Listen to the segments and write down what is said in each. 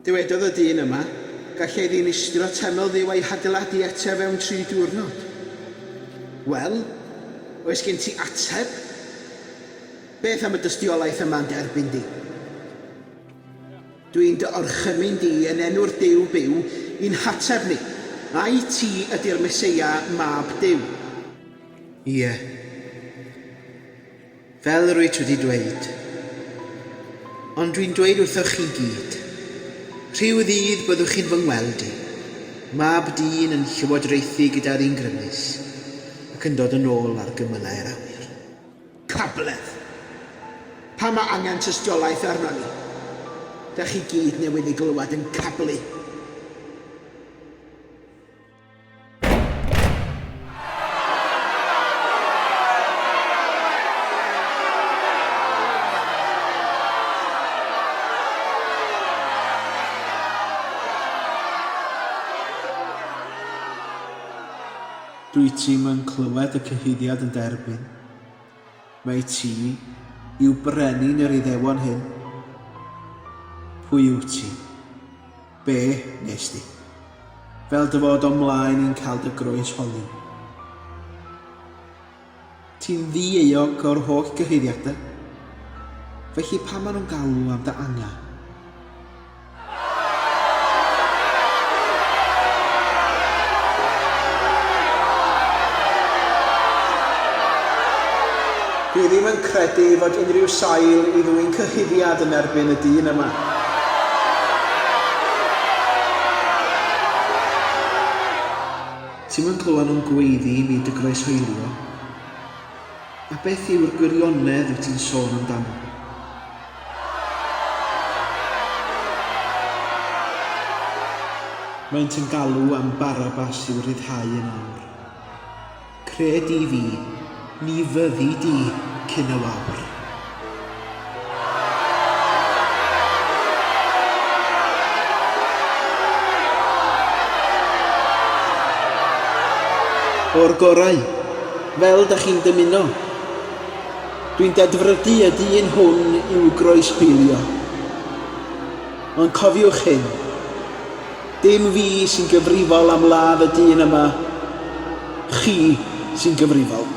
Dywedodd y dyn yma, Gallai ddinistrio teml Dduw a'i hadeiladu eto fewn tri diwrnod. Wel, oes gen ti ateb? Beth am y dystiolaeth yma'n dy erbyn di? Dwi'n dy orchymyn di yn enw'r Duw byw i'n hateb ni, ai ti ydy'r Meseia, Mab Duw? Ie. Fel yr wyt wedi dweud. Ond dwi'n dweud wrthoch chi gyd, rhyw ddydd byddwch chi'n fy ngweld i, Mab Dyn yn llywodraethu gyda'r un grymus, ac yn dod yn ôl ar gymylau'r awyr. Cabledd! Pam mae angen tystiolaeth arnon ni? Da chi gyd newydd ei glywed yn cablu. Dwyt ti'm yn clywed y cyhuddiad yn dy erbyn. Mai ti yw brenin yr Iddewon hyn. Pwy wyt ti? Be nes di? Fel dy fod o'm mlaen i'n cael dy groesholi. Ti'n ddi-euog o'r holl gyhuddiadau. Felly pam maen nhw'n galw am dy angau? Dwi ddim yn credu fod unrhyw sail i ddwyn cyhuddiad yn erbyn y dyn yma. Ti'm yn clywed nhw'n gweiddi i mi dy groeshoelio? A beth yw'r gwirionedd wyt ti'n sôn amdano? Maent yn galw am Barabbas i'w ryddhau yn awr. Cred i fi, ni fyddi di cyn y wawr. O'r gorau, fel da chi'n dymuno. Dwi'n dedfrydu y dyn hwn i'w groeshoelio. Ond cofiwch hyn, dim fi sy'n gyfrifol am ladd y dyn yma, chi sy'n gyfrifol.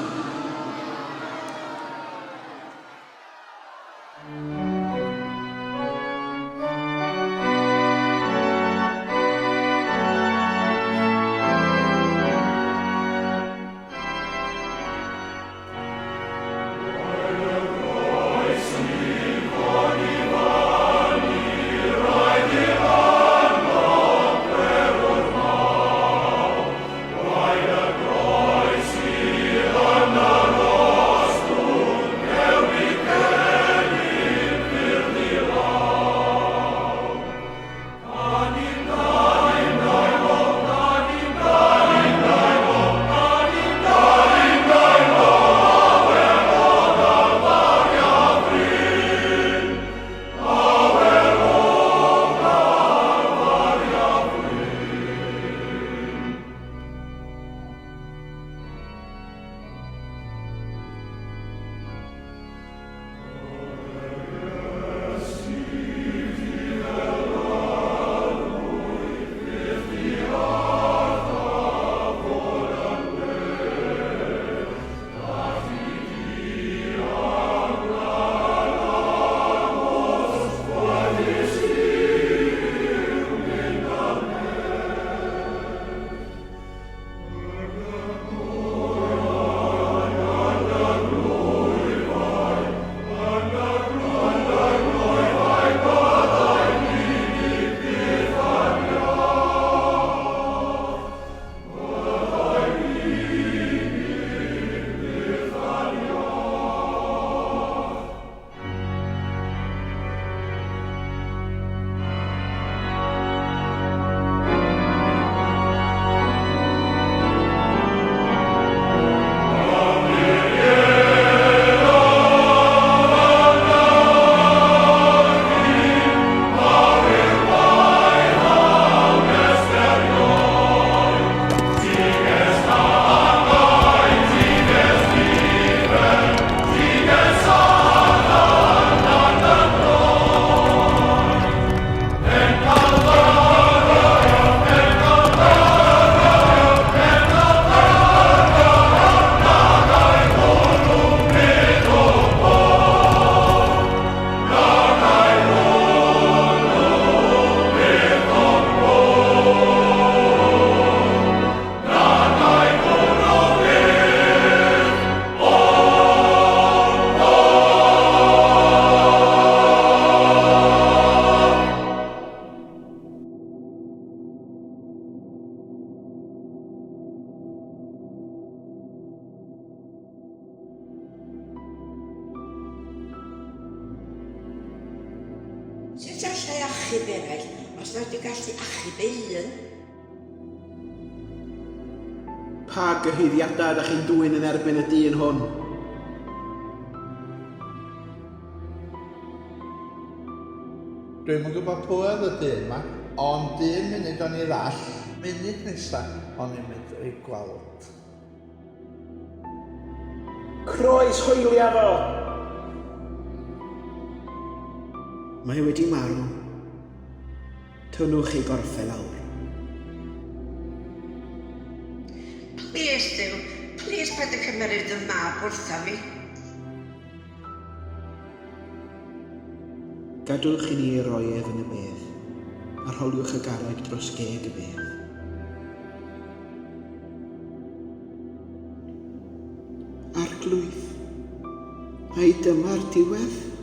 achub eraill os nad yw'n gallu achub ei hun? Pa gyhuddiadau ydych chi'n dwyn yn erbyn y dyn hwn? Dwi'm yn gwybod pwy oedd y dyn 'ma, ond un munud o'n i ddall, munud nesa o'n i'n medru gweld. Croes hoelia fo! Mae wedi marw. Tynnwch ei gorff e lawr. Plîs, Duw, plîs paid â cymeryd fy mab wrtha fi. Gadwch i ni ei roi ef yn y bedd, a rholiwch y garreg dros geg y bedd. Arglwydd, ai dyma'r diwedd?